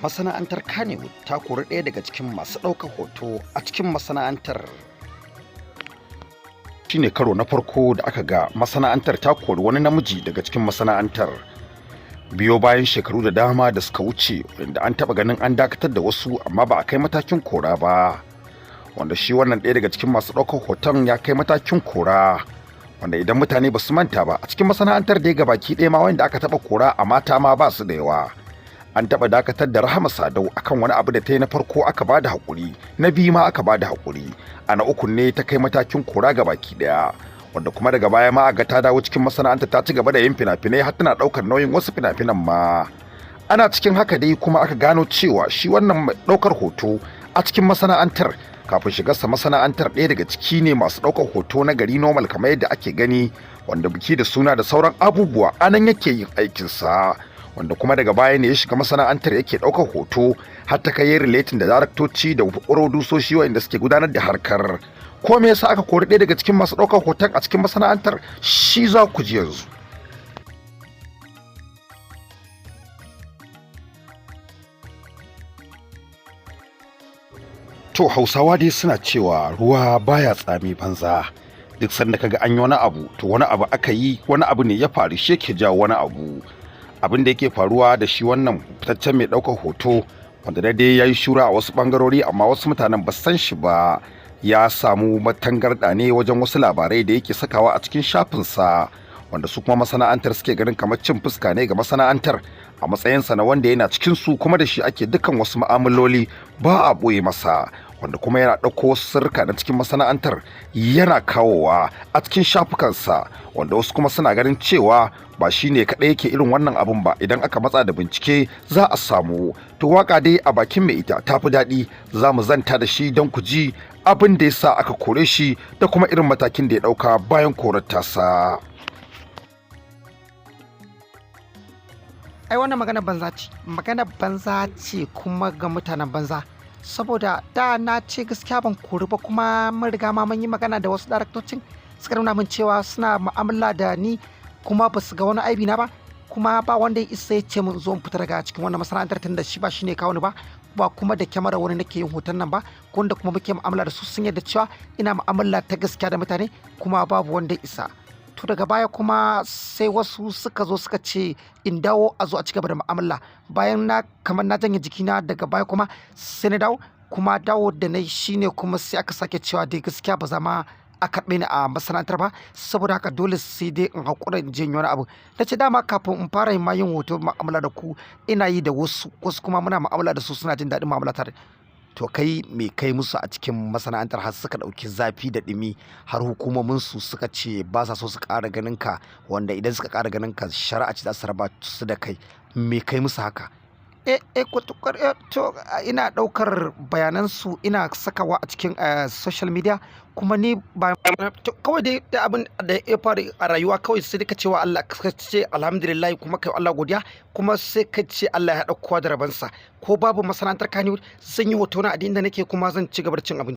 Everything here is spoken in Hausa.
Masana'antar Kannywood ta kori ɗaya daga cikin masu ɗaukar hoto a cikin masana'antar. Shine karo na farko da aka ga masana'antar ta kori wani namiji daga cikin masana'antar. Biyo bayan shekaru da dama da suka wuce wanda an taɓa ganin an dakatar da wasu, amma ba a kai matakin kora ba. Wanda shi wannan ɗaya daga cikin masu ɗaukar hoton ya kai matakin kora. Wanda idan mutane ba su manta ba, a cikin masana'antar da ya gabaki ɗaya ma, wanda aka taɓa kora a mata ma ba su da yawa. An taɓa dakatar da Rahama Sadau akan wani abu da ta yi. Na farko aka ba da haƙuri, na biyu ma aka ba da haƙuri, a na uku ne ta kai matakin kora ga baki ɗaya. Wanda kuma daga baya ma ga ta dawo cikin masana'antar, ta ci gaba da yin fina-finai, har tana ɗaukar nauyin wasu fina-finan ma. Ana cikin haka dai kuma aka gano cewa shi wannan ɗaukar hoto a cikin masana'antar, kafin shigarsa masana'antar, ɗaya daga ciki ne masu ɗaukar hoto na gari normal kamar yadda ake gani, wanda biki da suna da sauran abubuwa anan yake yin aikinsa. Wanda kuma daga baya ne ya shiga masana'antar yake ɗaukar hoto, har ta kai relating da daraktoci da furodusoshi waɗanda suke gudanar da harkar. Ko me yasa aka kori ɗaya daga cikin masu ɗaukar hoton a cikin masana'antar, shi za ku ji yanzu. To, Hausawa dai suna cewa ruwa baya tsami banza. Duk sanda kaga an yi wani abu, to wani abu aka yi, wani abu ne ya faru shi yake jawo wani abu. Abin da yake faruwa da shi wannan fitaccen mai ɗaukar hoto, wanda da dai ya yi shura a wasu ɓangarori amma wasu mutanen ba san shi ba, ya samu matangarɗa ne wajen wasu labarai da yake sakawa a cikin shafinsa, wanda su kuma masana'antar suke ganin kamar cin fuska ne ga masana'antar a matsayinsa na wanda yana cikin su, kuma da shi ake dukkan wasu mu'amaloli, ba a ɓoye masa. Wanda kuma yana ɗauko wasu sirrika na cikin masana'antar yana kawowa a cikin shafukansa, wanda wasu kuma suna ganin cewa ba shi ne kaɗai yake irin wannan abun ba. Idan aka matsa da bincike za a samu. To, waka dai a bakin mai ita ta fi daɗi. Za mu zanta da shi don ku ji abin da ya sa aka kore shi da kuma irin matakin da ya ɗauka bayan korar tasa. Ai wannan magana banza ce, magana banza ce kuma ga mutanen banza. Saboda da na ce gaskiya ban kori ba, kuma mun riga ma mun yi magana da wasu daraktocin, suka nuna min cewa suna mu'amala da ni kuma ba su ga wani aibi na ba, kuma ba wanda ya isa ya ce mun zo in fita daga cikin wannan masana'antar, tunda shi ba shine kawo ni ba, ba kuma da kyamara wani nake yin hoton nan ba. Wanda kuma muke mu'amala da su sun yarda cewa ina mu'amala ta gaskiya da mutane, kuma babu wanda ya isa. To, daga baya kuma sai wasu suka zo suka ce in dawo, a zo a ci gaba da mu'amala. Bayan na kamar na janye jikina, daga baya kuma sai na dawo. Kuma dawo da na shine kuma sai aka sake cewa dai gaskiya ba za ma a karɓe ni a masana'antar ba, saboda haka dole sai dai in haƙura in je wani abu. Na ce dama kafin in fara yin ma yin hoto mu'amala da ku, ina yi da wasu, wasu kuma muna mu'amala da su, suna jin daɗin mu'amala tare. To, kai me kai musu a cikin masana'antar har suka ɗauki zafi da ɗumi, har hukumomin su suka ce ba sa so su ƙara ganin ka, wanda idan suka ƙara ganin ka shari'a ce za su raba su da kai? Me kai musu haka? To, ina ɗaukar bayanan su ina sakawa a cikin social media. Kuma ni ba kawai dai da abin da ya faru a rayuwa, kawai sai ka cewa Allah, ka ce alhamdulillah, kuma kai Allah godiya, kuma sai ka ce Allah ya haɗa kowa da rabansa. Ko babu masana'antar Kannywood, zan yi hoto na a inda nake, kuma zan ci gaba da cin abinci.